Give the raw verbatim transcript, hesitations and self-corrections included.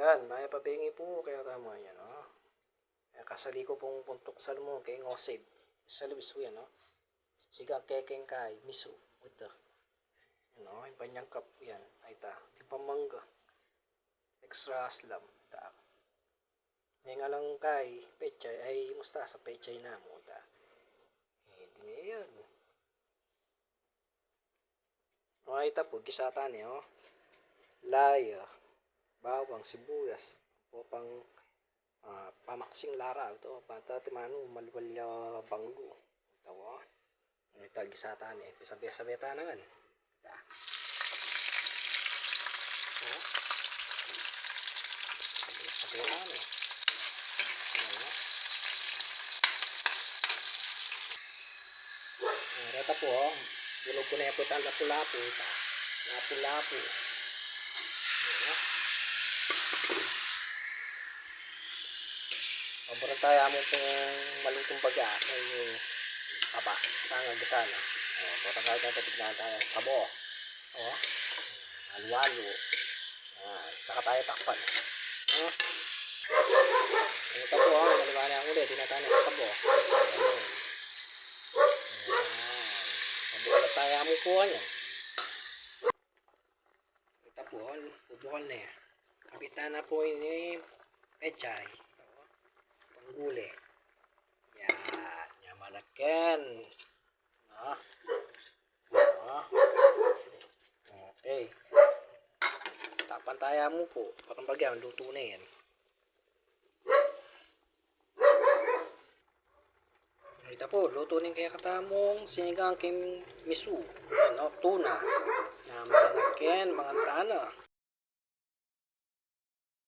Yan, mayap a bengi pu kekatamu, yan, no? E, kasali ku pung puntuk salmon keng oseb. Salib isu yan, no? Sinagang keng kai, miso. Ita. Yan, no? Ing panyangkap, yan. Ay, ita. Ing pamangga. Extra aslam. Ita. Ing alang kai, pechay, ay, mustasa, pechay namu, ita. E, di na yan. O, ita pu, gisa ta ne, o. Laya, bawang, sibuyas, o pang, a, pamaksing laraw, ita, panta ti manu, malwal ya banglu. Ita, o. Ita, gisa ta ne, pisabe-sabe ta na ngan. Ita. O. Sabe-sabe ta ne. O. Ita pu, o. Dulug ku ne pu itang lapu-lapu, ita. Lapu-lapu. Ayan. Paburan taya mu pung malutung bagya, e, aba, sanga gisa na. O, patanggal taya, titignan taya, sabo. O, alu-alu. Ayan, saka taya takpan. O. Ita pu, o, maliwa ne uli, dinan taya sabo. Ayan. Ayan. Paburan taya mu pu, ayan. Ita pu, o, bubukan ne. Kapitan na pu ini pechay. Panggule. Yan, yan, manakyan. A. A. Okay. Takpan taya mu pu. Patang bagya, lutu ne yan. Ita pu, lutu ne ing kekatamung sinigang keng miso. Yan, o, tuna. Yan, manakyan, mangan ta na.